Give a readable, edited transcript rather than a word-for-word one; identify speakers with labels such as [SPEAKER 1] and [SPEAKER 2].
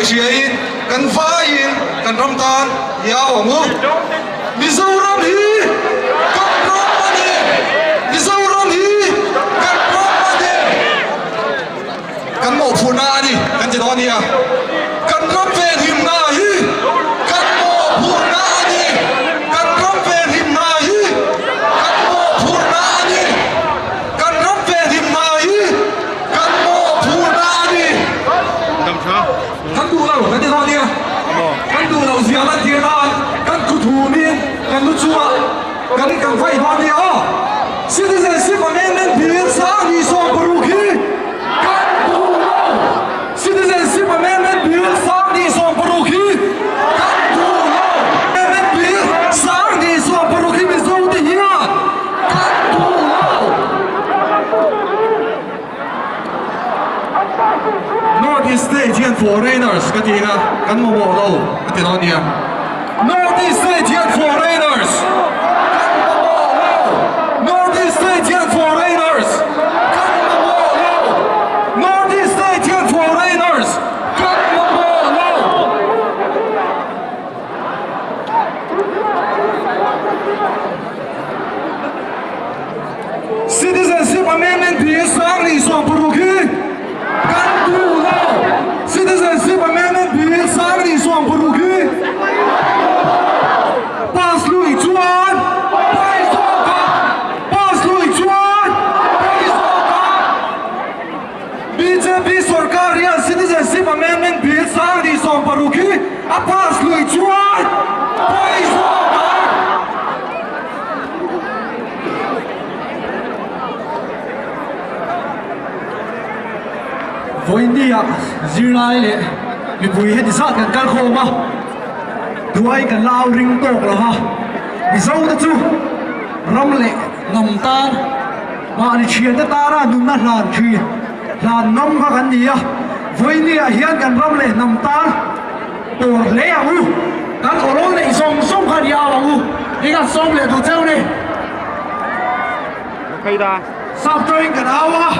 [SPEAKER 1] tih hriain kan vaiin kan ram tan i au ang u. Mizoram hi kan ram a ni! Mizoram hi kan ram a ni! Kan mawhphurhna a ni kan ti dawn nia. Kan ram venhimna hi kan mawhphurhna a ni. Kan ram venhimna hi kan mawhphurhna a ni. Kan ram venhimna hi kan mawhphurhna a ni. Kan duh lo kan ti dawn nia. Kan duh loh zia lantir nan kan kuthumin kan lu chungah kan kan vaih dawn nia aw. Citizenship Amendment Bill 2060 hi kan duh lo. Citizenship Amendment Bill 2060 hi kan duh lo. Amendment Bill 2060 hi Mizo te hian kan duh lo. North East State hian foreigners ka tihna kan mamawh lo a ti dawn nia. North East State hian foreigners kan mamawh lo. North East State hian foreigners kan mamawh lo. North East State hian foreigners kan mamawh lo. Citizenship Amendment Bill 2016 hi kan duh lo. Citizenship Amendment Bill 2016 hi pass lui chuan pawi zawk a, pass lui chuan pawi zawk a. Bjp sorkar hian Citizenship Amendment Bill 2016 hi a pass lui chuan pawi zawk a.
[SPEAKER 2] Vawinia zirlai leh mipui heti zat kan kal khawm a, duai kan la au ring tawk lo va, Mizo te chu ram leh hnam tan mahni thiante tana nunna hlan thin hlan ngam kha kan ni a, Vawinia hian kan ram leh hnam tan Tur hle ang u, kan awrawl neih zawng zawng kha ni au ang u, i kan sawm leh duh cheu ni. Sap tawngin kan au a.